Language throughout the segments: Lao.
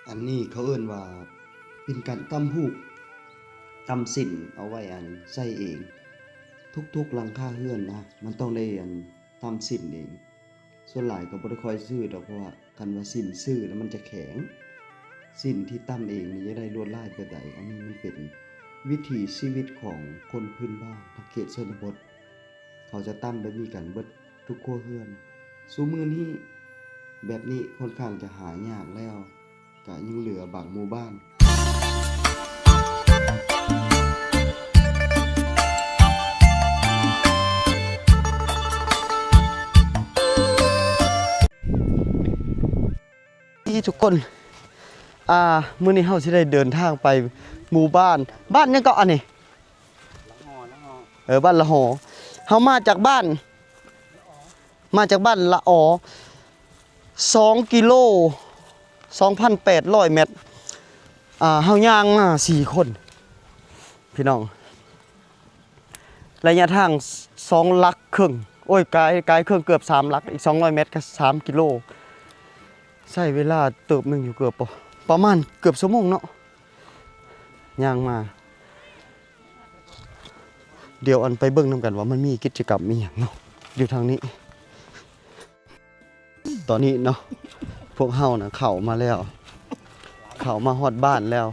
ອັນນີ້ເຂົາເອີ້ນວ່າເປັນການຕ່ຳຫູກ ຕ່ຳສິນເອົາໄວ້ອັນໃສ່ເອງ. ທຸກໆຫຼັງຄາເຮືອນນະ ມັນຕ້ອງໄດ້ອັນຕ່ຳສິນເອງ. ສ່ວນຫຼາຍກໍບໍ່ໄດ້ຄ່ອຍຊື້ດອກ ເພາະວ່າຄັນວ່າສິນຊື້ແລ້ວມັນຈະແຂງ. ສິນທີ່ຕ່ຳເອງນີ້ຢາກໄດ້ລວດລາຍແບບໃດ? ອັນນີ້ມັນເປັນວິຖີຊີວິດຂອງຄົນພື້ນບ້ານທາງເຂດຊົນນະບົດ. ເຂົາຈະຕ່ຳແບບນີ້ກັນເບິດທຸກຄົວເຮືອນ. ຊຸມື້ນີ້ແບບນີ້ຄ່ອນຂ້າງຈະຫາຍາກແລ້ວ ກະຍັງເຫຼືອບາງໝູ່ບ້ານ. ນີ້ທຸກຄົນ ອ່າ ມື້ນີ້ເຮົາຊິໄດ້ເດີນທາງໄປໝູ່ບ້ານ ບ້ານຫຍັງເກາະອັນນີ້? ເອີ ບ້ານລະຫໍ. ເຮົາມາຈາກບ້ານ ມາຈາກບ້ານລະອໍ ສອງກິໂລ ສອງພັນແປດຮ້ອຍແມັດ. ອ່າ ເຮົາຍ່າງມາສີ່ຄົນພີ່ນ້ອງ ໄລຍະທາງສອງຫຼັກເຄິ່ງ ໂອ້ຍ ກາຍ ກາຍເຄິ່ງ ເກືອບສາມຫຼັກ ອີກສອງຮ້ອຍແມັດກໍສາມກິໂລ. ໃຊ້ເວລາເຕີບໜຶ່ງຢູ່ ເກືອບ ປະມານເກືອບຊົ່ວໂມງເນາະ ຍ່າງມາ. ດຽວອັນໄປເບິ່ງນຳກັນວ່າມັນມີກິດຈະກຳອີ່ຫຍັງເນາະ ຢູ່ທາງນີ້. ຕອນນີ້ເນາະ ພວກເຮົານະເຂົ້າມາແລ້ວ ເຂົ້າມາຮອດບ້ານແລ້ວ.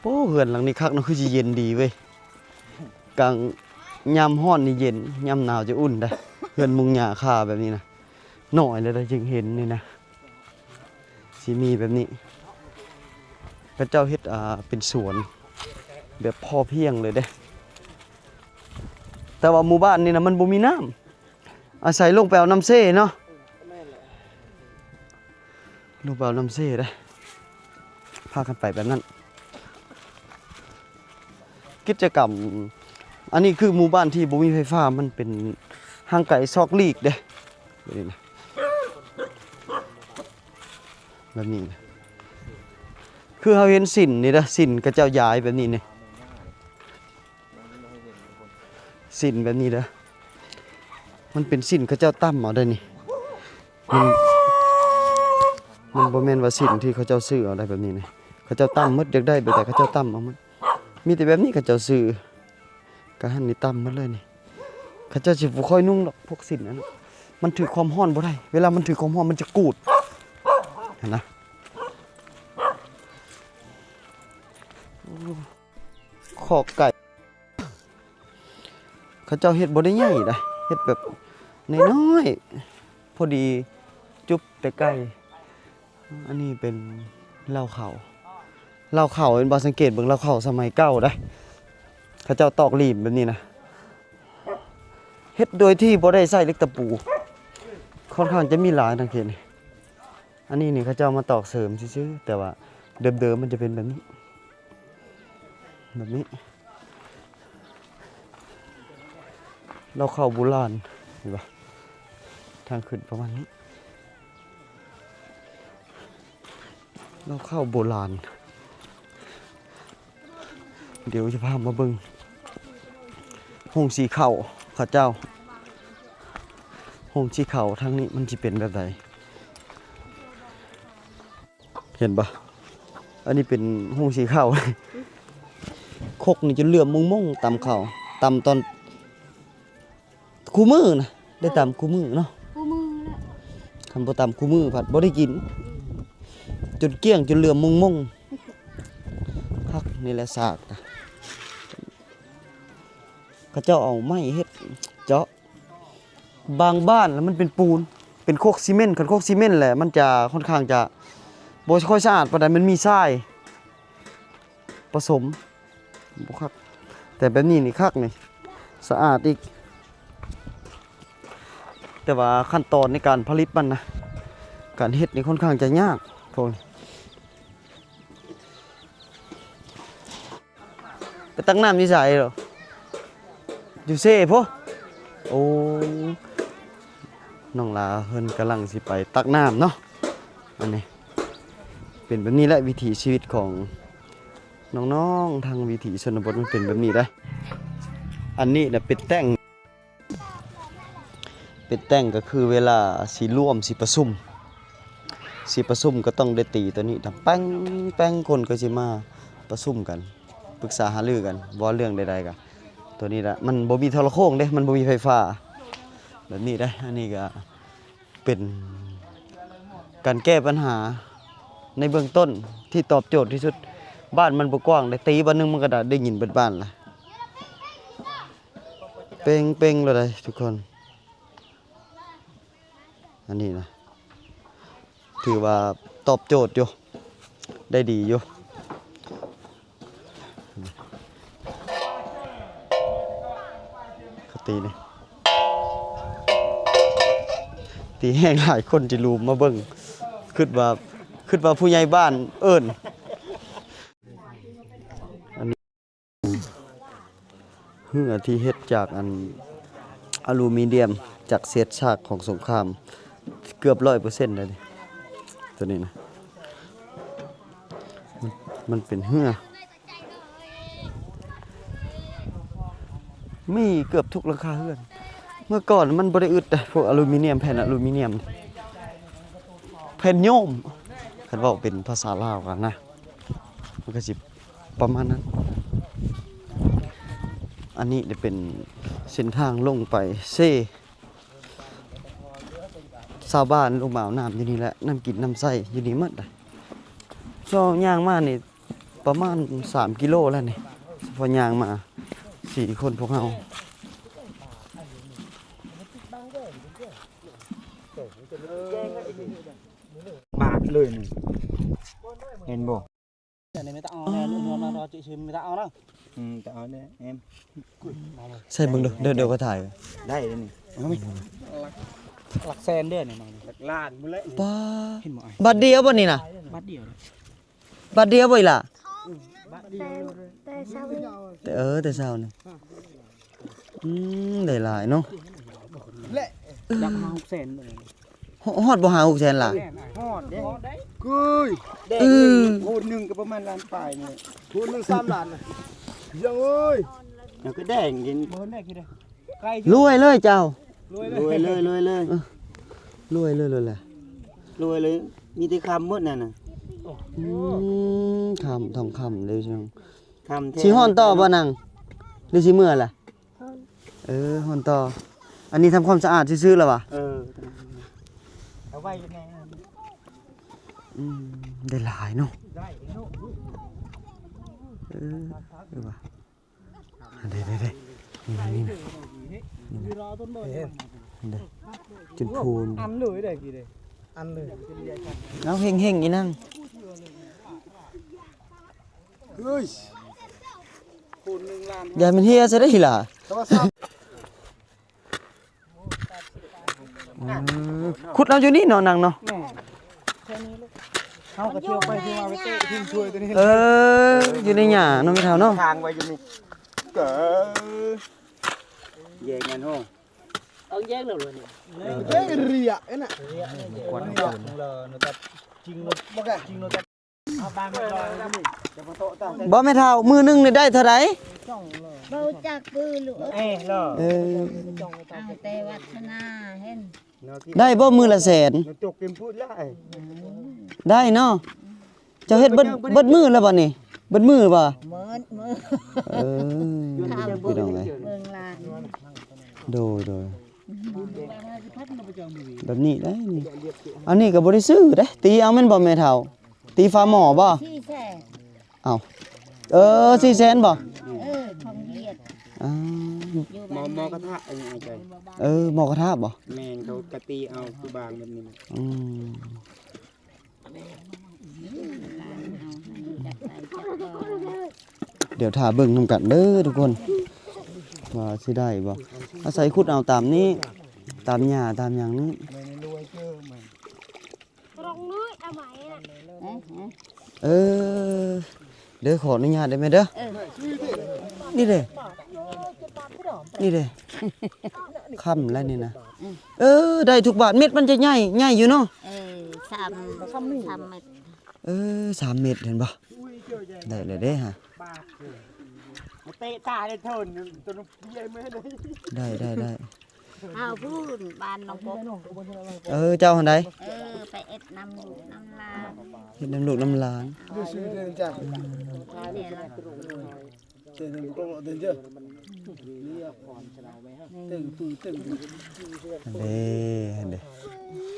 ໂອ້ ເຮືອນຫຼັງນີ້ຄັກເນາະ ຄືຊິເຢັນດີເວີຍ. ກາງ ຍາມຮ້ອນນີ້ເຢັນ ຍາມໜາວຈະອຸ່ນໄດ໋. ເຮືອນມຸງຫຍ້າຄາແບບນີ້ນະ ໜ້ອຍແລ້ວໄດ໋ຈຶ່ງເຫັນນີ້ນະ. ຊິມີແບບນີ້ ເຂົາເຈົ້າເຮັດ ອ່າ ເປັນສວນແບບພໍພຽງເລີຍເດ້. ແຕ່ວ່າໝູ່ບ້ານນີ້ນະ ມັນບໍ່ມີນ້ຳ ອາໄສລົງໄປເອົານ້ຳເຊເນາະ ແມ່ນແຫຼະ ລົງໄປເອົານ້ຳເຊເດ້. ພາກັນໄປແບບນັ້ນ. ກິດຈະກຳ ອັນນີ້ຄືໝູ່ບ້ານທີ່ບໍ່ມີໄຟຟ້າ ມັນເປັນຫ່າງໄກຊອກຫຼີກເດ້. ແບບນີ້ນະ ແບບນີ້ນະ ຄືເຮົາເຫັນສິນນີ້ເດ້ ສິນເຂົາເຈົ້າຢາຍແບບນີ້ນີ້ ສິນແບບນີ້ເດີ ມັນເປັນສິນເຂົາເຈົ້າຕ່ຳເອົາໄດ໋ນີ້. ມັນ ມັນບໍ່ແມ່ນວ່າສິນທີ່ເຂົາເຈົ້າຊື້ເອົາໄດ້ແບບນີ້ນີ້ ເຂົາເຈົ້າຕ່ຳໝົດ ຢາກໄດ້ແບບໃດເຂົາເຈົ້າຕ່ຳເອົາໝົດ. ມີແຕ່ແບບນີ້ເຂົາເຈົ້າຊື້ ກະຫັ້ນນີ້ຕ່ຳໝົດເລີຍນີ້. ເຂົາເຈົ້າຊິບໍ່ຄ່ອຍນຸ່ງດອກພວກສິນນັ້ນນະ ມັນຖືກຄວາມຮ້ອນບໍ່ໄດ້ ເວລາມັນຖືກຄວາມຮ້ອນມັນຈະກູດຫັ້ນນະ. ໂອ້ ຄອກໄກ່ ເຂົາເຈົ້າເຮັດບໍ່ໄດ້ໃຫຍ່ໃດ໋ ເຮັດແບບນ້ອຍໆ ພໍດີຈຸບແຕ່ໄກ່. ອັນນີ້ເປັນເລົ້າເຂົ້າ ເລົ້າເຂົ້າ ເຫັນບໍ່? ສັງເກດເບິ່ງເລົ້າເຂົ້າສະໄໝເກົ່າໃດ໋ ເຂົາເຈົ້າຕອກຫຼີມແບບນີ້ນະ ເຮັດໂດຍທີ່ບໍ່ໄດ້ໃຊ້ເຫຼັກຕະປູ ຄ່ອນຂ້າງຈະມີຫຼາຍທາງເຂດນີ້. ອັນນີ້ນີ້ເຂົາເຈົ້າມາຕອກເສີມຊື່ໆ ແຕ່ວ່າເດີມໆມັນຈະເປັນແບບນີ້ ແບບນີ້ ເລົ້າເຂົ້າໂບລານ ເຫັນບໍ່? ທາງຂຶ້ນປະມານນີ້ ເລົ້າເຂົ້າໂບລານ. ດຽວຈະພາມາເບິ່ງໂຮງສີເຂົ້າເຂົາເຈົ້າ ໂຮງສີເຂົ້າທາງນີ້ມັນຊິເປັນແບບໃດ ເຫັນບໍ່? ອັນນີ້ເປັນໂຮງສີເຂົ້າ ຄົກນີ້ຈົນເຫຼື້ອມມົ້ງໆ ຕຳເຂົ້າ ຕຳຕອນ ຄູ່ມື້ນະ ໄດ້ຕຳຄູ່ມື້ເນາະ ຄູ່ມື້ແຫຼະ ຄັນບໍ່ຕຳຄູ່ມື້ພັດບໍ່ໄດ້ກິນ ຈົນກ້ຽງ ຈົນເຫຼື້ອມມົ້ງໆ. ຄັກນີ້ແຫຼະສາກນະ ເຂົາເຈົ້າເອົາໄມ້ເຮັດເຈາະ ບາງບ້ານລະມັນເປັນປູນ ເປັນຄົກຊີເມັນ ຄັນຄົກຊີເມັນແຫຼະ ມັນຈະຄ່ອນຂ້າງຈະບໍ່ຄ່ອຍສະອາດປານໃດ ມັນມີຊາຍປະສົມ ບໍ່ຄັກ ແຕ່ແບບນີ້ນີ້ຄັກນີ້ ສະອາດອີກ ແຕ່ວ່າຂັ້ນຕອນໃນການຜະລິດມັນນະ ການເຮັດນີ້ຄ່ອນຂ້າງຈະຍາກພວກນີ້. ໄປຕັກນ້ຳຢູ່ໃສເນາະ? ຢູ່ເຊພຸ້ນ. ໂອ້ ນ້ອງຫຼາເພິ່ນກຳລັງຊິໄປຕັກນ້ຳເນາະ. ອັນນີ້ເປັນແບບນີ້ແຫຼະ ວິຖີຊີວິດຂອງນ້ອງໆ ທາງວິຖີຊົນນະບົດມັນເປັນແບບນີ້ເດ້. ອັນນີ້ນະເປັນແຕ່ງ ເປັນແຕ່ງກໍຄືເວລາຊິລວມ ຊິປະຊຸມ ຊິປະຊຸມກໍຕ້ອງໄດ້ຕີຕົວນີ້ດັງແປ້ງແປ້ງ ຄົນກໍຊິມາປະຊຸມກັນ ປຶກສາຫາລືກັນ ເວົ້າເລື່ອງໃດໆ ກະຕົວນີ້ລະ ມັນບໍ່ມີໂທລະໂຄ່ງເດ້ ມັນບໍ່ມີໄຟຟ້າ ແບບນີ້ເດ້. ອັນນີ້ກະເປັນການແກ້ບັນຫາໃນເບື້ອງຕົ້ນທີ່ຕອບໂຈດທີ່ສຸດ. ບ້ານມັນບໍ່ກວ້າງເດ້ ຕີບາດໜຶ່ງມັນກໍໄດ້ ໄດ້ຍິນເບິດບ້ານລະ ເປັງໆ ໂລດໃດ໋ທຸກຄົນ. ອັນນີ້ນະ ຖືວ່າຕອບໂຈດຢູ່ ໄດ້ດີຢູ່. ເຂົາຕີນີ້ ຕີແຮງຫຼາຍ ຄົນຈິລູມມາເບິ່ງ ຄິດວ່າ ຄິດວ່າຜູ້ໃຫຍ່ບ້ານເອີ້ນ. ເຮືອທີ່ເຮັດຈາກອັນອາລູມີນຽມ ຈາກເສດຊາກຂອງສົງຄາມ ເກືອບຮ້ອຍເປີເຊັນແລ້ວນີ້ ຕົວນີ້ນະ ມັນ ມັນເປັນເຮືອ ມີເກືອບທຸກຫຼັງຄາເຮືອນ. ເມື່ອກ່ອນມັນບໍ່ໄດ້ອຶດເດ້ ພວກອາລູມີນຽມ ແຜ່ນອາລູມີນຽມ ແຜ່ນໂຍມ ຄັນເວົ້າເປັນພາສາລາວກັນນະ ມັນກໍຊິປະມານນັ້ນ. ອັນນີ້ໄດ້ເປັນເສັ້ນທາງລົງໄປເຊ ຊາວບ້ານລົງມາເອົານ້ຳຢູ່ນີ້ແຫຼະ ນ້ຳກິນນ້ຳໃຊ້ຢູ່ນີ້ໝົດ. ເຈົ້າຍ່າງມານີ້ປະມານສາມກິໂລແລ້ວນີ້ ສະເພາະຍ່າງມາສີ່ຄົນພວກເຮົາ. ບາດເລີຍນີ້ ເຫັນບໍ່? ອືມ ຕາເອົາແນ່ ແອມ ໃສ່ເບິ່ງດູ ດຽວ ດຽວຂ້ອຍຖ່າຍ ໄດ້ເດ້ນີ້ ຫຼັກ ຫຼັກແສນເດ້ນີ້ ຫຼັກລ້ານພຸ້ນແຫຼະ ປ້າ ເຫັນບໍ່ອ້າຍ? ບາດດຽວບໍ່ນີ້ນະ? ບາດດຽວ ບາດດຽວບໍ່ອີ່ຫຼ້າ? ບາດດຽວ ແຕ່ ແຕ່ເຊົ້າ ເອີ ແຕ່ເຊົ້ານີ້ ອືມ ໄດ້ຫຼາຍເນາະ ຫຼັກຫ້າຫົກແສນ ຮ- ຮອດບໍ່ຫ້າຫົກແສນລະ? ຮອດເດ້ ເກີຍ ອືມ ໂພນໜຶ່ງກໍປະມານລ້ານປາຍນີ້ ໂພນໜຶ່ງສາມລ້ານນະ ຍັງເອີຍ ແລ້ວກໍແດງກິນ ລວຍເລີຍເຈົ້າ ລວຍເລີຍ ລວຍເລີຍ ເອີ ລວຍເລີຍ ລວຍເລີຍ ລວຍເລີຍ ມີແຕ່ຄຳໝົດນັ້ນນະ ອືມ ຄຳ ທອງຄຳເດ້ ຄຳແທ້ ຊິຮ້ອນຕໍ່ບໍ່ນາງ ຫຼືຊິເມືອລະ? ເອີ ຮ້ອນຕໍ່ ອັນນີ້ທຳຄວາມສະອາດຊື່ໆລະຫວາ? ເອີ ເອົາໄວ້ຢູ່ໃນ ອືມ ໄດ້ຫຼາຍເນາະ ໄດ້ເນາະ ເອີ ເອີວ່າ ເດ້ໆໆ ນີ້ນະ ນີ້ນະ ນີ້ນະ ເດ້ ຈົນພູນ ອັນເລີຍໄດ້ກີ້ເດ້ ອັນເລີຍ ເອົາເຮັງໆ ອີນາງ ເຮີ້ຍ ຢ່າແມ່ນເຮຍຊະເດ້ອີ່ຫຼ້າ ອືມ ຂຸດເອົາຢູ່ນີ້ເນາະນາງເນາະ ແມ່ນ ເຮົາກໍທ່ຽວໄປທ່ຽວມາໄປເຕະຖິ້ມຖ້ວຍຕົວນີ້ ເອີ ຢູ່ໃນຫຍ້າເນາະ ແມ່ເຖົ້າເນາະ ທາງໄວ້ຢູ່ນີ້ ເກີ ແຍກກັນໂຫ ເອົາແຍກແລ້ວເລີຍນີ້ ເອີ ເອີຍ ເລຍເອີນະ ເລຍ ກວດ ເລຍ ເລຍ ບໍ່ແມ່ເຖົ້າ ມື້ໜຶ່ງນີ້ໄດ້ເທົ່າໃດ? ບໍ່ຮູ້ຈັກປືລູກເອີຍ ເອີ ເອີ ເອົາແຕ່ວັດສະໜາເຫັນ ໄດ້ບໍ່ມື້ລະແສນ? ໄດ້ເນາະ ເຈົ້າເຮັດເບິດ ເບິດມື້ແລ້ວບໍ່ນີ້? ເບິດມື້ບໍ່? ເໝິດ ເອີ ພີ່ນ້ອງເອີຍ ເບິ່ງຫຼານ ໂດຍ ໂດຍ ແບບນີ້ໄດ໋ນີ້ ອັນນີ້ກໍບໍ່ໄດ້ຊື້ເດ້ ຕີເອົາແມ່ນບໍ່ແມ່ເຖົ້າ? ຕີຝາໝໍ້ບໍ່? ສີ່ແສນ ເອົ້າ ເອີ ສີ່ແສນບໍ່? ເອີ ຂອງຫວຽດ ອ່າ ຢູ່ບ້ານ ໝໍ້ກະທະ ອັນນີ້ອ້າຍໃຈ ເອີ ໝໍ້ກະທະບໍ່? ແມ່ນ ເຂົາກະຕີເອົາຄືບາງແບບນີ້ ອືມ ດຽວຖ້າເບິ່ງນຳກັນເດີທຸກຄົນ ວ່າຊິໄດ້ບໍ່ ອາໄສຂຸດເອົາຕາມນີ້ ຕາມຫຍ້າຕາມຫຍັງນີ້ ເອີ ເດີ ຂໍອະນຸຍາດເດີແມ່ເດີ ເອີ ນີ້ເດ້ ນີ້ເດ້ ຄ້ຳແລ້ວນີ້ນະ ເອີ ໄດ້ທຸກບາດ ເມັດມັນຈະໃຫຍ່ ໃຫຍ່ຢູ່ເນາະ ເອີ ສາມ ສາມເມັດ ເອີ ສາມເມັດເຫັນບໍ່? ໄດ້ແລ້ວເດ້ຫະ ເຕະຕາໄດ້ໂທນ ໂຕນ້ອງເປີຍເມືອເລີຍ ໄດ້ ໄດ້ ໄດ້ ເຮົາພຸ້ນ ບ້ານໜອງບົກ. ເອີ ເຈົ້າຫັ້ນໃດ? ເອີ ໄປເຮັດນຳລູກນຳຫຼານ. ເຮັດນຳລູກນຳຫຼານ. ຫັ້ນເດ້ ຫັ້ນເດ້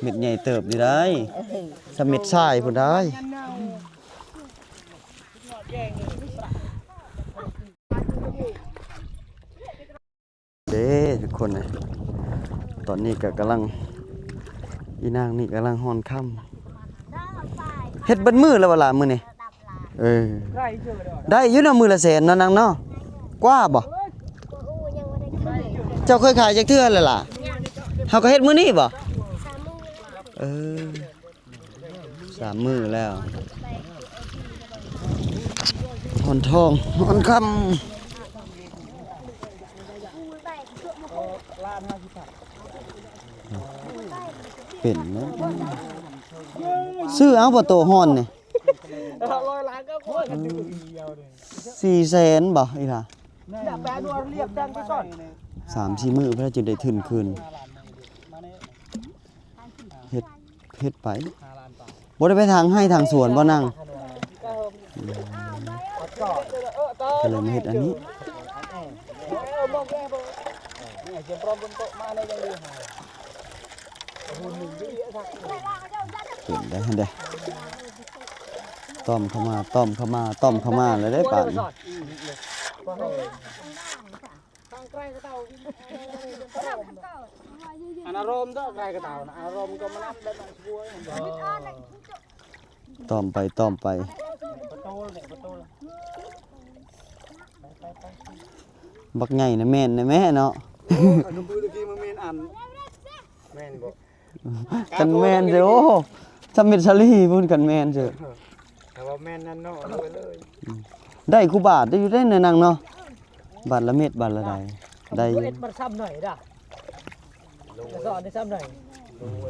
ເມັດໃຫຍ່ເຕີບຢູ່ໄດ໋ ສ່ຳເມັດຊາຍພຸ້ນໄດ໋. ເດ້ທຸກຄົນເອີຍ ຕອນນີ້ກໍກຳລັງ ອີນາງນີ້ກຳລັງຮ່ອນຄຳ. ເຮັດເບິດມື້ແລ້ວບໍ່ລະມື້ນີ້? ເອີ ໄດ້ຢູ່ເນາະ ມື້ລະແສນເນາະນາງເນາະ. ກວ່າບໍ່? ເຈົ້າເຄີຍຂາຍຈັກເທື່ອແລ້ວລະ? ເຮົາກໍເຮັດມື້ນີ້ບໍ່? ເອີ ສາມມື້ແລ້ວ ຮ່ອນທອງ ຮ່ອນຄຳ ເປັນເນາະ. ຊື້ເອົາບໍ່ໂຕຮ່ອນນີ້? ສີ່ແສນບໍ່ອີ່ຫຼ້າ? ສາມສີ່ມື້ພຸ້ນແລ້ວຈຶ່ງໄດ້ທຶນຄືນ. ເຮັດ ເຮັດໄປ ບໍ່ໄດ້ໄປທາງໄຮ່ທາງສວນບໍ່ນາງ? ອືມ ກໍເລີຍມາເຮັດອັນນີ້. ເປັນໄດ໋ຫັ້ນເດ້ ຕ້ອມເຂົ້າມາ ຕ້ອມເຂົ້າມາ ຕ້ອມເຂົ້າມາແລ້ວເດ້ປານ. ອັນອາລົມເດີ ໃກ້ກະເຕົານະ ອາລົມກໍມານັບໄດ້ມາຊ່ວຍ. ຕ້ອມໄປ ຕ້ອມໄປ ບັກໃຫຍ່ນະແມ່ນນະແມ່ເນາະ. ແມ່ນບໍ່? ຄັນແມ່ນເຊີ ໂອ້ ສຳເລັດສາລີພຸ້ນ ຄັນແມ່ນເຊີ. ຖ້າວ່າແມ່ນນັ້ນເນາະ ເອົາໄປເລີຍ. ອືມ ໄດ້ຄູ່ບາດຢູ່ເດ້ນະນາງເນາະ ບາດລະເມັດ ບາດລະໃດ ໄດ້ຢູ່. ເຮັດມັນຊ້ຳໜ້ອຍດາ ສອນໄດ້ຊ້ຳໜ້ອຍ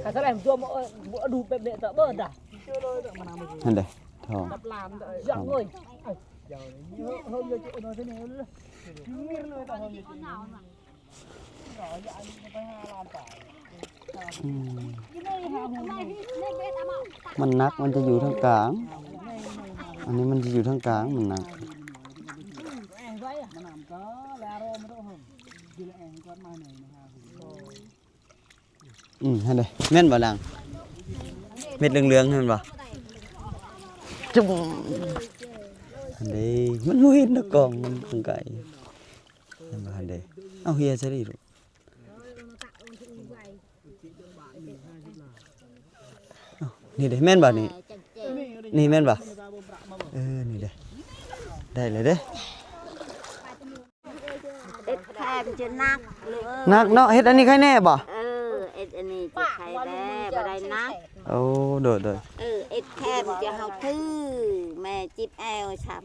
ຖ້າສະແລມຕົວມາ ເອີ ບໍ່ດູແບບນີ້ຕະເບີດດາ. ຫັ້ນເດ້ ທອງ ຍັງເອີຍ. ອືມ ມັນໜັກ ມັນຈະຢູ່ທາງກາງ ອັນນີ້ມັນຈະຢູ່ທາງກາງ ມັນໜັກ. ອືມ ຫັ້ນເດ້ ແມ່ນບໍ່ນາງ? ເມັດເຫຼືອງໆ ຫັ້ນບໍ່? ຈຸ້ມ ຫັ້ນເດ້ ມັນບໍ່ເຫັນດອກ ກ້ອງມັນທາງໄກ. ເຫັນບໍ່ຫັ້ນເດ້? ເອົາ ເຮຍໃສ່ນີ້ລູກ. ເອົາ ນີ້ເດ້ ແມ່ນບໍ່ນີ້? ນີ້ແມ່ນບໍ່? ເອີ ນີ້ເດ້ ໄດ້ແລ້ວເດ້. ເຮັດແຄມຈະໜັກລູກເອີຍ. ໜັກເນາະ ເຮັດອັນນີ້ໄຄແນ່ບໍ່? ເອີ ເຮັດອັນນີ້ຈະໄຄແນ່ ບໍ່ໄດ້ໜັກ. ໂອ້ ໂດຍໆ. ເອີ ເຮັດແຄມຈະເຮົາຖື ແມ່ຈິບແອວຊ້ຳ.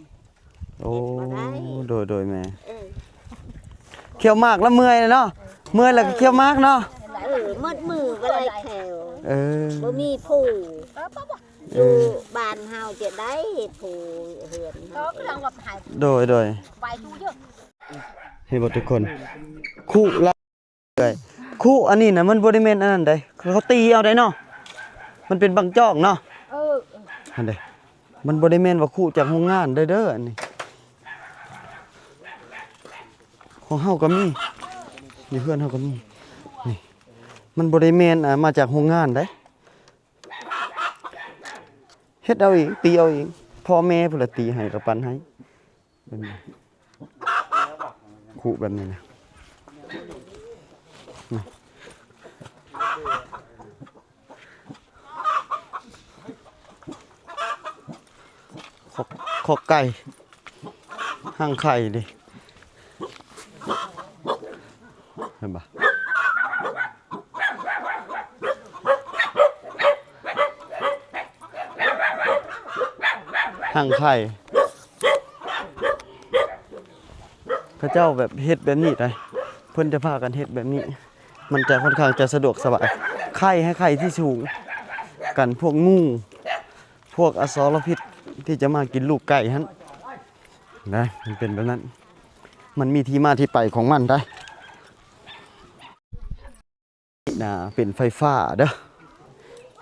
ໂອ້ ໂດຍໆ ແມ່. ເອີ ຂ້ຽວໝາກລະເມື່ອຍເນາະ ເມື່ອຍແລ້ວກໍຂ້ຽວໝາກເນາະ. ເອີ ໝົດມື້ບໍ່ໄດ້ແຂ້ວ. ເອີ ບໍ່ມີຜູ້. ເອີ ຢູ່ບ້ານເຮົາຈະໄດ້ຜູ້ເຮືອນເຮົາເອງ. ໂດຍໆ. ເຫັນບໍ່ທຸກຄົນ? ຄຸລະ ເອີຍ ຄຸອັນນີ້ນະ ມັນບໍ່ໄດ້ແມ່ນອັນນັ້ນໃດ ເຂົາຕີເອົາໄດ໋ເນາະ ມັນເປັນບັ້ງຈອກເນາະ. ເອີ ຫັ້ນເດ້ ມັນບໍ່ໄດ້ແມ່ນວ່າຄຸຈາກໂຮງງານເດີ ເດີ ອັນນີ້ ຂອງເຮົາກໍມີ ຢູ່ເຮືອນເຮົາກໍມີ. ນີ້ ມັນບໍ່ໄດ້ແມ່ນ ອ່າ ມາຈາກໂຮງງານໃດ ເຮັດເອົາເອງ ຕີເອົາເອງ ພໍ່ແມ່ພຸ້ນລະຕີໃຫ້ ລະປັນໃຫ້. ເປັນບໍ່? ຄຸແບບນີ້ນະ ນີ້ ຄອກ ຄອກໄກ່ ຮັງໄຂ່ເດ້ ເຫັນບໍ່? ຮັງໄຂ່ ເຂົາເຈົ້າແບບເຮັດແບບນີ້ໄດ໋ ເພິ່ນຈະພາກັນເຮັດແບບນີ້ ມັນຈະຄ່ອນຂ້າງຈະສະດວກສະບາຍ ໄຂ່ໃຫ້ໄຂ່ທີ່ສູງ ກັນພວກງູ ພວກອະສອລະພິດທີ່ຈະມາກິນລູກໄກ່ຫັ້ນນະ ມັນເປັນແບບນັ້ນ ມັນມີທີ່ມາທີ່ໄປຂອງມັນໄດ໋. ອ່າ ເປັນໄຟຟ້າເດີ້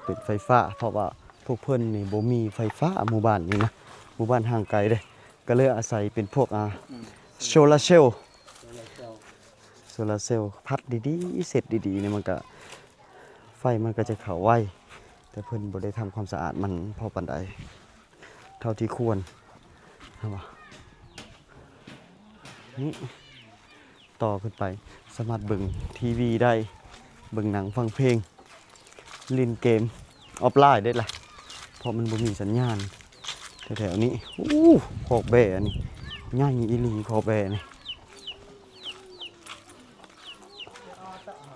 ເປັນໄຟຟ້າ ເພາະວ່າພວກເພິ່ນນີ້ບໍ່ມີໄຟຟ້າ ໝູ່ບ້ານນີ້ນະ ໝູ່ບ້ານຫ່າງໄກເດ້ ກໍເລີຍອາໄສເປັນພວກ ອ່າ ໂຊລາເຊວ ໂຊລາເຊວ ພັດດີໆ ເຊັດດີໆ ນີ້ ມັນກໍ ໄຟມັນກໍຈະເຂົ້າໄວ ແຕ່ເພິ່ນບໍ່ໄດ້ທຳຄວາມສະອາດມັນພໍປານໃດ ເທົ່າທີ່ຄວນ ເຫັນບໍ່? ນີ້ ຕໍ່ຂຶ້ນໄປ ສາມາດເບິ່ງທີວີໄດ້ ເບິ່ງໜັງ ຟັງເພງ ຫຼິ້ນເກມອອຟລາຍໄດ້ລະ ເພາະມັນບໍ່ມີສັນຍານແຖວໆນີ້. ໂອ້ ຄອກແບ້ອັນນີ້ ໃຫຍ່ອີ່ຫຼີ ຄອກແບ້ນີ້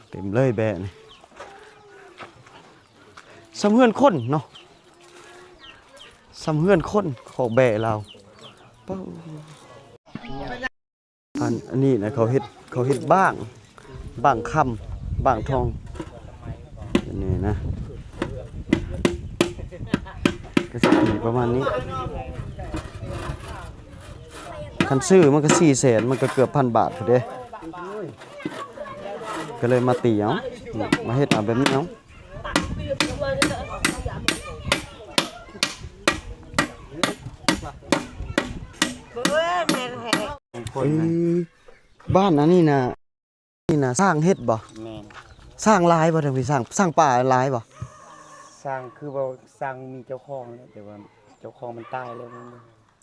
ເຕັມເລີຍແບ້ນີ້ ສ່ຳເຮືອນຄົນເນາະ ສ່ຳເຮືອນຄົນ ຄອກແບ້ລາວ. ປາ ອັນ ອັນນີ້ນະ ເຂົາເຮັດ ເຂົາເຮັດບ້າງ ບ້າງຄຳ ບ້າງທອງ ອັນນີ້ນະ ກໍຊິເປັນປະມານນີ້. ຄັນຊື້ມັນກໍສີ່ແສນ ມັນກໍເກືອບພັນບາດພຸ້ນເດ້ ກໍເລີຍມາຕີເອົາ ມາເຮັດເອົາແບບນີ້ເອົາ. ເອີ ບ້ານອັນນີ້ນະ ນີ້ນະ ຊ້າງເຮັດບໍ່? ແມ່ນ. ຊ້າງຫຼາຍບໍ່ ທາງພີ້? ຊ້າງ ຊ້າງປ່າຫຼາຍບໍ່? ຊ້າງຄືວ່າຊ້າງມີເຈົ້າຂອງແລ້ວ ແຕ່ວ່າເຈົ້າຂອງມັນຕາຍແລ້ວ.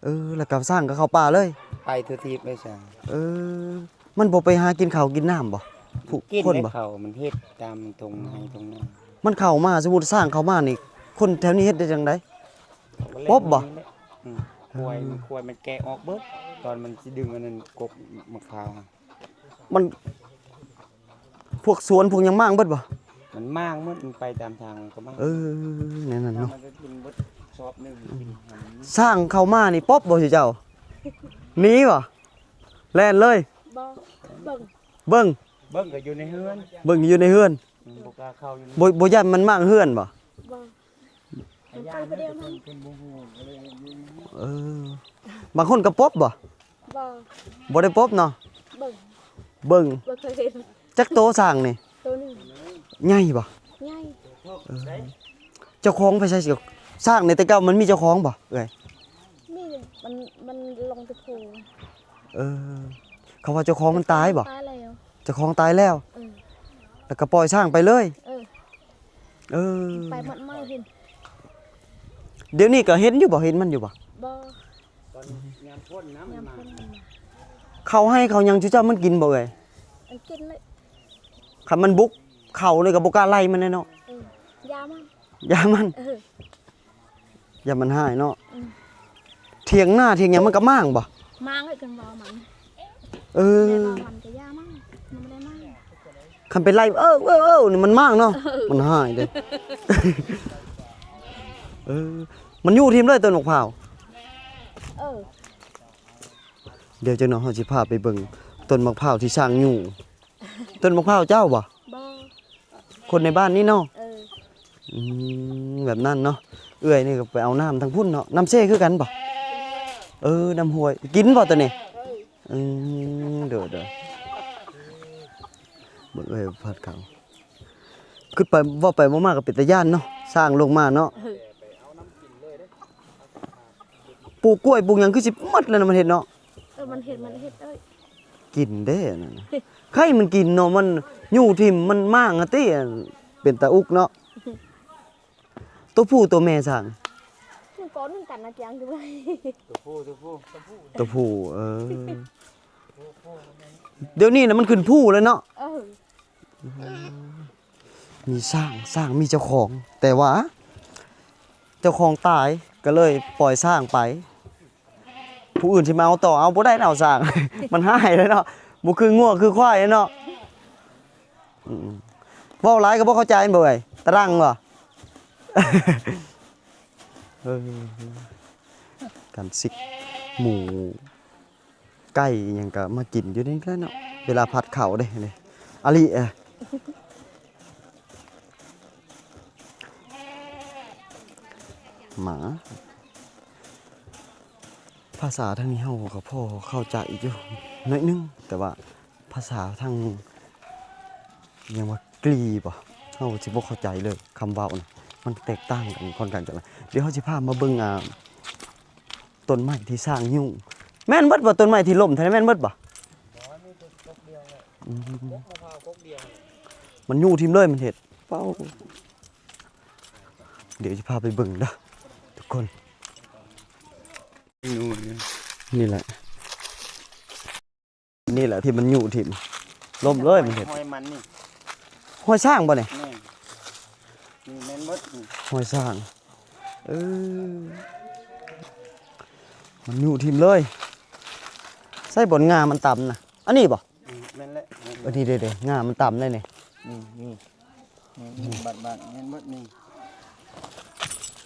ເອີ ແລ້ວກໍຊ້າງກໍເຂົ້າປ່າເລີຍ? ໄປທົ່ວທີບເລີຍຊ້າງ. ເອີ ມັນບໍ່ໄປຫາກິນເຂົ້າກິນນ້ຳບໍ່? ຜູ້ ກິນ ຄົນບໍ່? ເຂົ້າ ມັນເຮັດຕາມທົ່ງໄຮ່ທົ່ງນາ. ມັນເຂົ້າມາ ສົມມຸດຊ້າງເຂົ້າມານີ້ ຄົນແຖວນີ້ເຮັດໄດ້ຈັ່ງໃດ? ປົບບໍ່? ອືມ ຄວາຍ ມັນ ຄວາຍມັນແກະອອກເບິດ ຕອນມັນຊິດຶງອັນນັ້ນ ກົກໝາກພ້າວ ມັນ ພວກສວນພວກຫຍັງມ້າງເບິດບໍ່? ມັນມ້າງໝົດ ມັນໄປຕາມທາງມັນກໍມ້າງ. ເອີ ແນວນັ້ນເນາະ ມັນກໍກິນເບິດຊອບໜຶ່ງ ກິນ. ຊ້າງເຂົ້າມານີ້ປົບບໍ່ຊິເຈົ້າ? ໜີບໍ່? ແລ່ນເລີຍ? ບໍ່ ເບິ່ງ ເບິ່ງ ເບິ່ງກໍຢູ່ໃນເຮືອນ ເບິ່ງຢູ່ໃນເຮືອນ. ອືມ ບໍ່ກ້າເຂົ້າຢູ່ ບໍ່ ບໍ່ຢ້ານມັນມ້າງເຮືອນບໍ່? ບໍ່. ມັນໄປຜູ້ດຽວນັ້ນ. ເອີ ບາງຄົນກໍປົບບໍ່? ບໍ່ ບໍ່ໄດ້ປົບເນາະ. ເບິ່ງ ເບິ່ງ ບໍ່ເຄີຍເຫັນ. ຈັກໂຕຊ້າງນີ້? ໂຕໜຶ່ງ. ໃຫຍ່ບໍ່? ໃຫຍ່. ເອີ ເຈົ້າຂອງໄປໃສ? ຊ້າງນີ້ແຕ່ເກົ່າມັນມີເຈົ້າຂອງບໍ່ເອື້ອຍ? ມີ ມັນ ມັນລົງແຕ່ພູ. ເອີ ເຂົາວ່າເຈົ້າຂອງມັນຕາຍບໍ່? ຕາຍແລ້ວ. ເຈົ້າຂອງຕາຍແລ້ວ? ເອີ ແລ້ວກໍປ່ອຍຊ້າງໄປເລີຍ? ເອີ ເອີ ໄປໝົດມາເຫັນ. ດຽວນີ້ກໍເຫັນຢູ່ບໍ່? ເຫັນມັນຢູ່ບໍ່? ບໍ່. ຕອນຍາມຝົນນະ ມັນມາ. ເຂົ້າໄຮ່ເຂົ້າຫຍັງ ເຈົ້າມັນກິນບໍ່ເອື້ອຍ? ມັນກິນເລີຍ. ຄັນມັນບຸກເຂົ້ານີ້ກໍບໍ່ກ້າໄລ່ມັນແຫຼະເນາະ. ເອີ ຢ່າມັນ ຢ່າມັນ. ເອີ ຢ້ານມັນຮ້າຍເນາະ. ອືມ ຖຽງນາຖຽງຫຍັງມັນກໍມ້າງບໍ່? ມ້າງເລີຍ ຄັນວ່າມັນ. ເອີ ແຕ່ວ່າມັນກໍຢ່າມັນ ມັນບໍ່ໄດ້ມ້າງ. ຄັນໄປໄລ່ ເອີ ເອີ ເອີ ນີ້ມັນມ້າງເນາະ. ເອີ ມັນຮ້າຍເດ້. ເອີ ມັນຍູ້ຖິ້ມເລີຍຕົ້ນໝາກພ້າວ. ເອີ ດຽວຈັກໜ່ອຍເຮົາຊິພາໄປເບິ່ງຕົ້ນໝາກພ້າວທີ່ຊ້າງຍູ້. ຕົ້ນໝາກພ້າວເຈົ້າບໍ່? ບໍ່. ຄົນໃນບ້ານນີ້ເນາະ? ເອີ ອືມ ແບບນັ້ນເນາະ. ເອື້ອຍນີ້ກໍໄປເອົານ້ຳທາງພຸ້ນເນາະ. ນ້ຳເຊຄືກັນບໍ່? ເອີ ນ້ຳຫ້ວຍ. ກິນບໍ່ໂຕນີ້? ເອີ ອືມ ໂດຍໆ ເບິ່ງເອື້ອຍພັດເຂົ້າ. ຄິດໄປເວົ້າໄປເວົ້າມາກໍເປັນຕາຢ້ານເນາະ ຊ້າງລົງມາເນາະ. ເອີ ປູກກ້ວຍປູກຫຍັງຄືຊິໝົດແລ້ວນະ ມັນເຮັດເນາະ. ເອີ ມັນເຮັດ ມັນເຮັດເອີຍ. ກິນເດ້ອັນນັ້ນນະ ໃຫ້ມັນກິນເນາະ ມັນຍູ້ຖິ້ມ ມັນມ້າງຫັ້ນຕິ. ເປັນຕາອຸກເນາະ. ໂຕຜູ້ໂຕແມ່ຊ້າງ? ມັນກໍນຳກັນນະ ຈຽງຢູ່. ໂຕຜູ້ ໂຕຜູ້ ໂຕຜູ້ ເອີ ດຽວນີ້ນະມັນຂຶ້ນພູແລ້ວເນາະ. ເອີ ມີຊ້າງ ຊ້າງມີເຈົ້າຂອງ ແຕ່ວ່າເຈົ້າຂອງຕາຍກໍເລີຍປ່ອຍຊ້າງໄປ. ຜູ້ອື່ນຊິມາເອົາຕໍ່ ເອົາບໍ່ໄດ້ເນາະ ຊ້າງ ມັນຮ້າຍເດ້ເນາະ ບໍ່ຄືງົວຄືຄວາຍເນາະ. ອືມ ເວົ້າຫຼາຍກໍບໍ່ເຂົ້າໃຈແມ່ນບໍ່ເອີຍ ຕະດັງບໍ່? ເອີ ການຊິກໝູ ໄກ່ອີ່ຫຍັງກໍມາກິນຢູ່ນີ້ແຫຼະເນາະ ເວລາຜັດເຂົ້າເດ້ ນີ້ ອາລີ ເອີ ໝາ ພາສາທາງນີ້ເຮົາກໍພໍເຂົ້າໃຈຢູ່ໜ້ອຍໜຶ່ງ ແຕ່ວ່າພາສາທາງ ຫຍັງວ່າ ກລີບໍ? ເຮົາຊິບໍ່ເຂົ້າໃຈເລີຍ ຄຳເວົ້ານະ ມັນແຕກຕ່າງກັນຄ່ອນຂ້າງຈະຫຼາຍ. ດຽວເຮົາຊິພາມາເບິ່ງ ອ່າ ຕົ້ນໄມ້ທີ່ຊ້າງຍູ້. ແມ່ນເບິດບໍ່? ຕົ້ນໄມ້ທີ່ລົ້ມຫັ້ນແມ່ນເບິດບໍ່? ບໍ່ ມີແຕ່ກົກດຽວແຫຼະ. ອືມ ກົກມະພ້າວກົກດຽວແຫຼະ. ມັນຍູ້ຖິ້ມເລີຍ ມັນເຮັດ ເປົ່າ. ດຽວຈະພາໄປເບິ່ງເດີທຸກຄົນ. ນີ້ແຫຼະ ນີ້ແຫຼະທີ່ມັນຍູ້ຖິ້ມ ລົ້ມເລີຍ ມັນເຮັດ ຮອຍມັນນີ້ ຮອຍຊ້າງບໍ່ນີ້? ແມ່ນ ນີ້ແມ່ນເບິດນີ້ ຮອຍຊ້າງ. ເອີ ມັນຍູ້ຖິ້ມເລີຍ. ໃສ່ບ່ອນງ່າມັນຕ່ຳນະ ອັນນີ້ບໍ່? ອືມ ແມ່ນແຫຼະ ແມ່ນ ເອີ ນີ້ເດ້ໆ ງ່າມັນຕ່ຳໄດ໋ນີ້ ນີ້ ນີ້ ນີ້ ນີ້ ບາດໆ ແມ່ນເບິດນີ້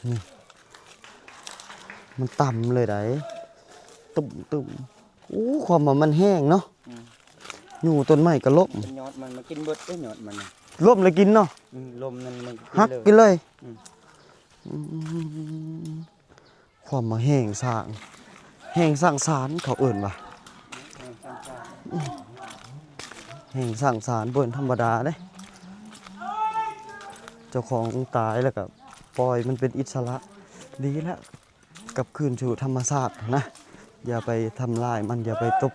ນີ້ ມັນຕ່ຳເລີຍໄດ໋ ຕຸ້ມໆ. ໂອ້ ຄວາມວ່າມັນແຮງເນາະ. ອືມ ຍູ້ຕົ້ນໄມ້ກໍລົ້ມ ຍອດມັນມາກິນເບິດເດ້ ຍອດມັນນະ ລົ້ມແລ້ວກິນເນາະ. ອືມ ລົ້ມນັ້ນມັນກິນ ຫັກ ເລີຍ ກິນເລີຍ. ອືມ ອືມ ຄວາມມາແຮງຊ້າງ ແຮງຊ້າງສານເຂົາເອີ້ນວ່າ ແຮງຊ້າງສານ ແຮງຊ້າງສານບໍ່ແມ່ນທຳມະດາເດ້. ເຈົ້າຂອງຕາຍແລ້ວກໍປ່ອຍມັນເປັນອິດສະຫຼະ ດີແລ້ວ ກັບຄືນສູ່ທຳມະຊາດນະ. ຢ່າໄປທຳລາຍມັນ ຢ່າໄປຕົບ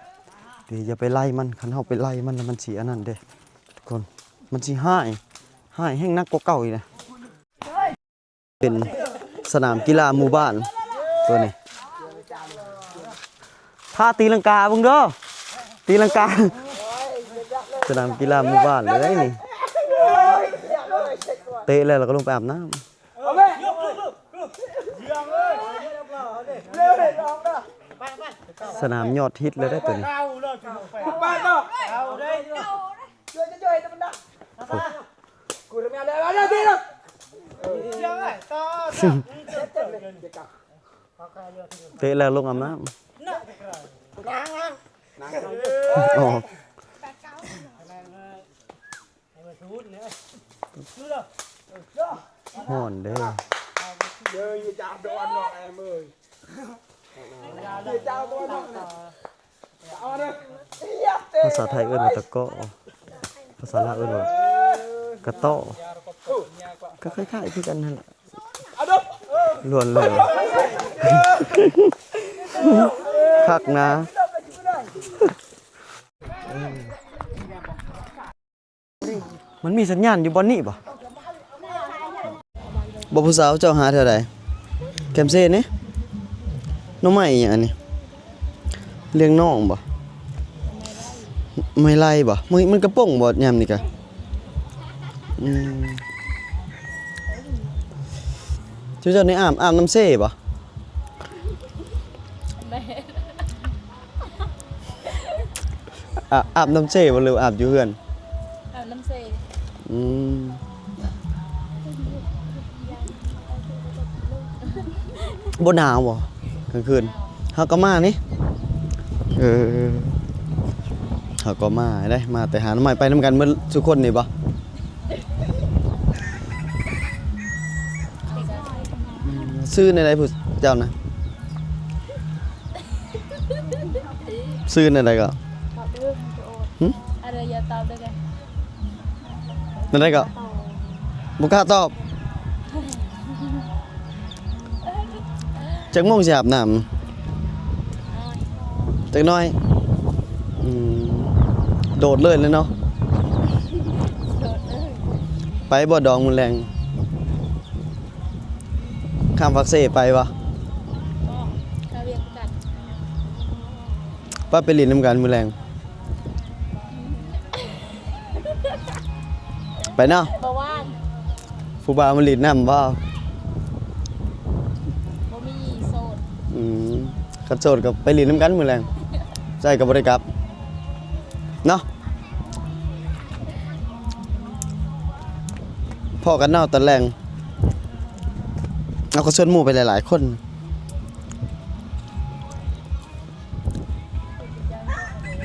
ຕີ ຢ່າໄປໄລ່ມັນ. ຄັນເຮົາໄປໄລ່ມັນແລ້ວ ມັນຊິອັນນັ້ນເດ້ທຸກຄົນ ມັນຊິຮ້າຍ ຮ້າຍແຮງໜັກກວ່າເກົ່າອີກນະ. ເປັນສະໜາມກິລາໝູ່ບ້ານຕົວນີ້ ທ່າຕີລັງກາເບິ່ງເດີ ຕີລັງກາ. ສະໜາມກິລາໝູ່ບ້ານເລີຍນີ້ ເຕະແລ້ວ ແລ້ວກໍລົງໄປອາບນ້ຳ. ສະໜາມຍອດຮິດເລີຍເດ້ຕົວນີ້. ເຕະແລ້ວລົງອາບນ້ຳ ອອກ. ຮ້ອນເດ້. ພາສາໄທເອີ້ນວ່າຕະເກາະ ພາສາລາວເອີ້ນວ່າກະເຕາະ ກໍຄ້າຍໆຄືກັນຫັ້ນແຫຼະ. ລ້ວນເລີຍ ຄັກນະ. ມັນມີສັນຍານຢູ່ບ່ອນນີ້ບໍ່? ບໍ່ ຜູ້ສາວເຈົ້າຫາແຖວໃດ? ແຄມເຊນີ້? ໜໍ່ໄມ້ອີຫຍັງອັນນີ້? ລ້ຽງນ້ອງບໍ່? ໄມ້ໄລ່ບໍ່? ມັນ ມັນກະປົງບໍ່ຍາມນີ້ກະ? ອືມ ເຈົ້າ ເຈົ້ານີ້ອາບ ອາບນ້ຳເຊບໍ່? ແມ່ນ ອາ ອາບນ້ຳເຊບໍ່ ຫຼືອາບຢູ່ເຮືອນ? ອາບນ້ຳເຊ. ອືມ ບໍ່ໜາວບໍ່ກາງຄືນ? ເຮົາກໍມານີ້ ເອີ ເຮົາກໍມາໄດ້ ມາແຕ່ຫາໜໍ່ໄມ້ ໄປນຳກັນໝົດສູ່ຄົນນີ້ບໍ່? ຊື່ແນວໃດຜູ້ເຈົ້ານະ? ຊື່ແນວໃດກໍ? ຫຶ? ອັນໃດຢ່າຕອບເດີ. ແນວໃດກໍ? ບໍ່ກ້າຕອບ. ຈັກໂມງຊິອາບນ້ຳ? ຈັກໜ້ອຍ. ອືມ ໂດດເລີຍເນາະ. ໂດດເລີຍ. ໄປບໍ່ດອງມື້ແລງ? ຂ້າມປາກເຊໄປບໍ່? ບໍ່ ຂ້າວຽກຄືກັນ. ໄປ ໄປຫຼິ້ນນຳກັນມື້ແລງ. ໄປເນາະ. ບໍ່ວ່າງ. ຜູ້ບ່າວມາຫຼິ້ນນຳບໍ່? ບໍ່ມີ ໂສດ. ອືມ ຄັນໂສດກໍໄປຫຼິ້ນນຳກັນມື້ແລງ. ໃສກໍບໍ່ໄດ້ກັບເນາະ. ພໍ້ກັນເນາະຕອນແລງ. ເອົາ ກໍຊວນໝູ່ໄປຫຼາຍໆຄົນ.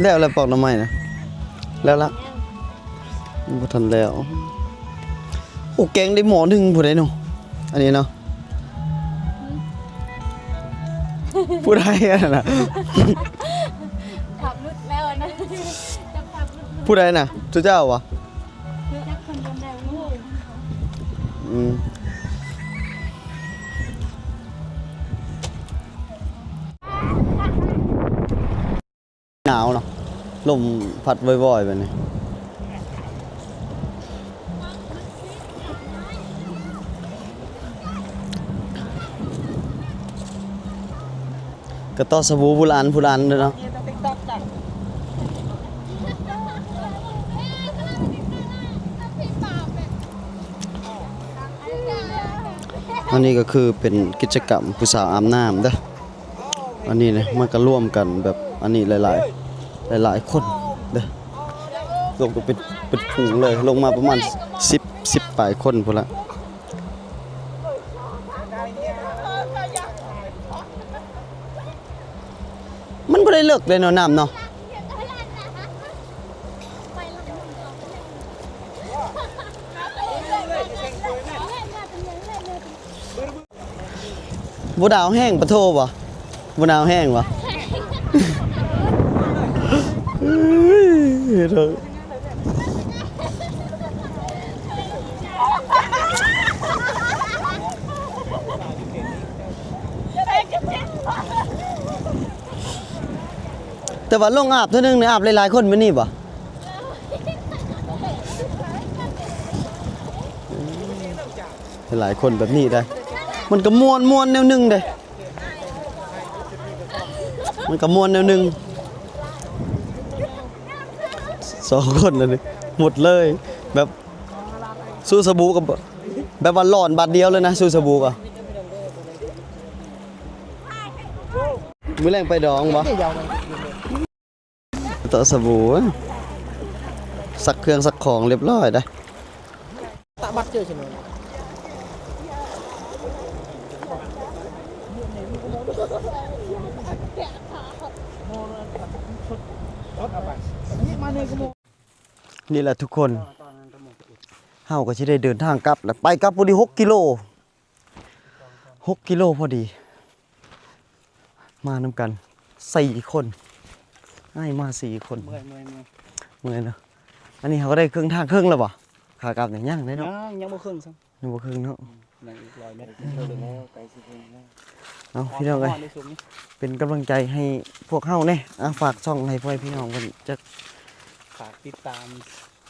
ແລ້ວ ແລ້ວປອກໜໍ່ໄມ້ນະ? ແລ້ວລະ? ຍັງບໍ່ທັນແລ້ວ. ໂອ້ ແກງໄດ້ໝໍ້ໜຶ່ງພຸ້ນເດ້ເນາະ ອັນນີ້ເນາະ. ຜູ້ໃດອັນນັ້ນນະ? ຜັກຫຼຸດແລ້ວອັນນັ້ນ ຈັບຜັກຫຼຸດ. ຜູ້ໃດນະ? ຈຸເຈົ້າຫວາ? ຈັກເພິ່ນບໍ່ໄດ້ຮູ້. ອືມ ໜາວເນາະ ລົມພັດວອຍໆ ແບບນີ້. ກະຕໍ່ສະບູຜູ້ລະອັນ ຜູ້ລະອັນເດີເນາະ. ອັນນີ້ກະຄືເປັນກິດຈະກຳຜູ້ສາວອາບນ້ຳເດີ. ອັນນີ້ນະ ມັນກະລວມກັນແບບ ອັນນີ້ຫຼາຍໆ ຫຼາຍໆຄົນເດີ ລົງໄປເປັນ ເປັນຝູງເລີຍ ລົງມາປະມານສິບ ສິບປາຍຄົນພຸ້ນລະ. ມັນບໍ່ໄດ້ເລິກເດ້ເນາະ ນ້ຳເນາະ. ບໍ່ໜາວແຮງປະໂທບໍ່? ບໍ່ໜາວແຮງບໍ່? ແຕ່ວ່າລົງອາບເທື່ອໜຶ່ງນີ້ ອາບຫຼາຍໆຄົນແບບນີ້ບໍ່? ຫຼາຍຄົນແບບນີ້ໄດ໋ ມັນກະມ່ວນ ມ່ວນແນວໜຶ່ງເດ້ ມັນກະມ່ວນແນວໜຶ່ງ. ສອງຄົນອັນນີ້ໝົດເລີຍ ແບບ ຊູສະບູກະ ແບບວ່າຫຼອນບາດດຽວເລີຍນະ ຊູສະບູກະ. ມື້ແລງໄປດອງບໍ່? ຕໍ່ສະບູ ຊັກເຄື່ອງຊັກຂອງລຽບລ້ອຍໄດ໋. ຕະບັດເຈີຊິໂນ ນີ້ແຫຼະທຸກຄົນ ເຮົາກະຊິໄດ້ເດີນທາງກັບແລ້ວ ໄປກັບພໍດີຫົກກິໂລ ຫົກກິໂລພໍດີ. ມານຳກັນສີ່ຄົນ ອ້າຍມາສີ່ຄົນ ເມື່ອຍ ເມື່ອຍ ເມື່ອຍ ເມື່ອຍເນາະ. ອັນນີ້ເຮົາກະໄດ້ເຄິ່ງທາງເຄິ່ງແລ້ວບໍ່? ຂາກັບນີ້ຍັງເດ້ເນາະ ຍັງ ຍັງບໍ່ເຄິ່ງຊ້ຳ ຍັງບໍ່ເຄິ່ງເນາະ ອືມ ຍັງອີກຮ້ອຍແມັດ ເຖິງແລ້ວ ໃກ້ຊິເຖິງແລ້ວ. ເອົາ ພີ່ນ້ອງເອີຍ ເປັນກຳລັງໃຈໃຫ້ພວກເຮົາແດ່ ອ່າ ຝາກຊ່ອງໃຫ້ພໍ່ແມ່ພີ່ນ້ອງເພິ່ນຈັກ ຝາກຕິດຕາມ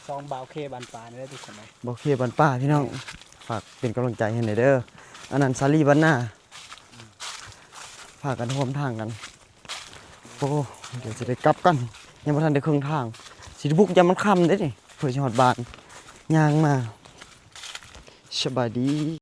ຊ່ອງບ່າວເຄບ້ານປ່າເດີທຸກຄົນເດີ ບ່າວເຄບ້ານປ່າພີ່ນ້ອງ ຝາກເປັນກຳລັງໃຈໃຫ້ແດ່ເດີ ອັນນັ້ນສາລີບ້ານນາ ຝາກກັນຮ່ວມທາງກັນ. ໂອ້ ດຽວຊິໄດ້ກັບກັນ ຍັງບໍ່ທັນໄດ້ເຄິ່ງທາງ ຊິໄດ້ບຸກຍາມມັນຄ່ຳເດ້ນີ້ ເພື່ອຊິຮອດບ້ານ ຍ່າງມາ. ສະບາຍດີ.